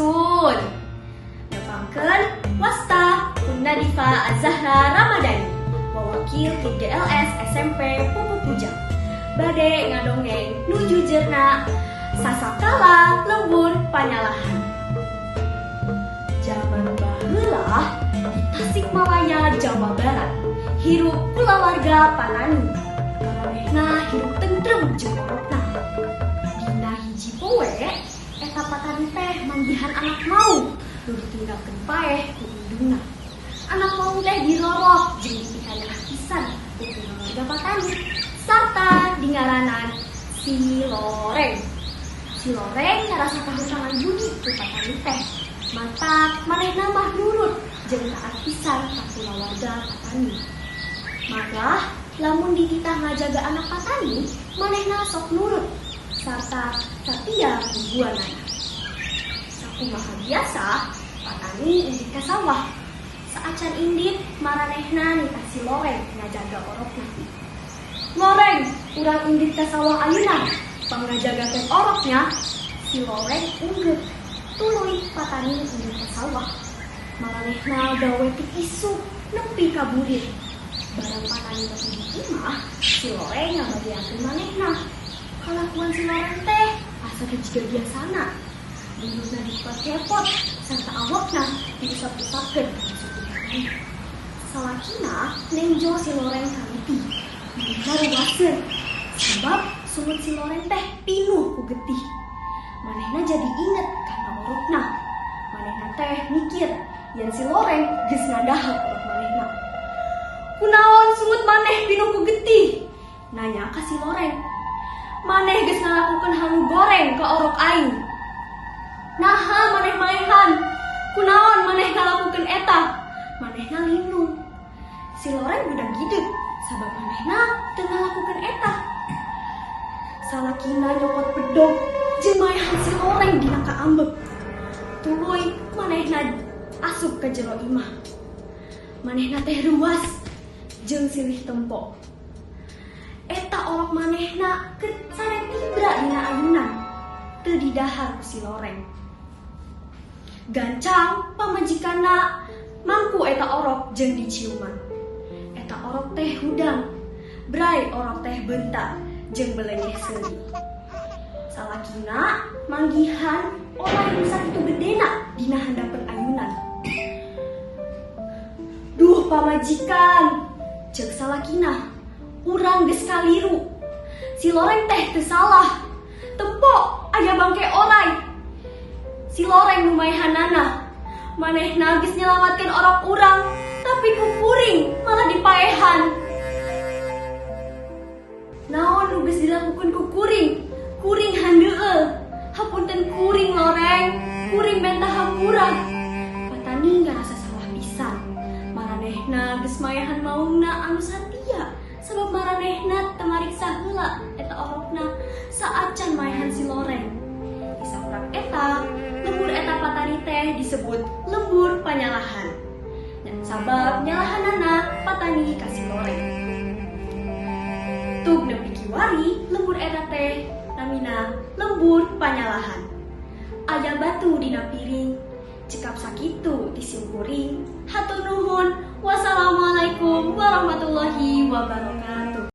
Sampurasun. Nepangkeun wasta pun Nadifa Azahra Ramadhani, wawakil ti GLS SMP Pupuk Bujang. Bade ngadongeng nuju jerna sasakala lembur panyalahan. Zaman baheula di Tasikmalaya, Jawa Barat, hirup kulawarga patani. Maranehna hirup tentrem jeung orokna. Dina hiji poe, eta patani teh manggihan anak maung nu ditinggalkeun paeh ku indungna. Anak maung teh dirorot jeung dipikanyaah pisan ku kulawarga patani sarta dingaranan si Loreng. Si Loreng ngarasa kahutangan budi ku patani teh. Matak manehna mah nurut jeung taat pisan ka kulawarga patani. Malah lamun dititah ngajaga anak patani, manehna sok nurut sarta satia nungguanana. Sakumaha biasa, patani indit ka sawah. Saacan indit, maranehna nitah si Loreng ngajaga orokna. "Loreng, urang indit ka sawah ayeuna. Pangngajagakeun oroknya." Si Loreng unggeuk. Tuluy patani indit ka sawah. Maranehna gawe ti isuk nepi ka burit. Barang patani nepi di imah, si Loreng ngabageakeun manehna. Kalakuan si Loreng teh asa teu jiga biasana. Buntutna dikepot-kepot sarta awakna diusap-usapkeun kana suku patani. Salakina nenjo si Loreng kaliti. Manehna ruwaseun sabab sungut si Loreng teh pinuh ku getih. Manehna jadi inget kana orokna. Manehna teh mikir yen si Loreng geus ngadahar orok manehna. "Kunaon sungut maneh pinuh ku getih?" nanya ka si Loreng. "Maneh geus ngalakukeun hal nu goreng ka orok aing. Naha maneh maehan? Kunaon maneh ngalakukeun eta?" Manehna linung. Si Loreng budak gideg sabab manehna teu ngalakukeun eta. Salakina nyokot bedog jeung maehan si Loreng dina kaambek. Tuluy manehna asup ke jero imah. Manehna teh ruas jeung silih tempo. Eta orok manehna keur sare tibra dina ayunan. Teu didahar ku si Loreng. Gancang pamajikanna mangku eta orok jeung diciuman. Eta orok teh hudang. Bray orok teh bentar jeung belenyeh seuri. Salakina manggihan oray nu sakitu gedena dina handapeun ayunan. "Duh pamajikan," ceuk salakina, "urang geus kaliru. Si Loreng teh teu salah. Tempo aya bangke oray. Si Loreng nu maehanana. Manehna geus nyelamatkeun orok urang, tapi ku kuring malah dipaehan. Naon nu geus dilakukeun ku kuring? Kuring handeueul. Hapunten kuring, Loreng, kuring menta hampura." Patani ngarasa salah pisan. Maranehna geus maehan maungna anu satia sabab maranehna teu mariksa heula eta orokna saacan maehan si Loreng. Di saprak eta, lembur eta patani teh disebut lembur panyalahan. Dan sabab nyalahanana patani ka si Loreng. Tug nepi kiwari lembur eta teh namina lembur panyalahan. Aya batu dina piring, cekap sakitu ti simkuring. Hatur nuhun. Wassalamualaikum warahmatullahi wabarakatuh.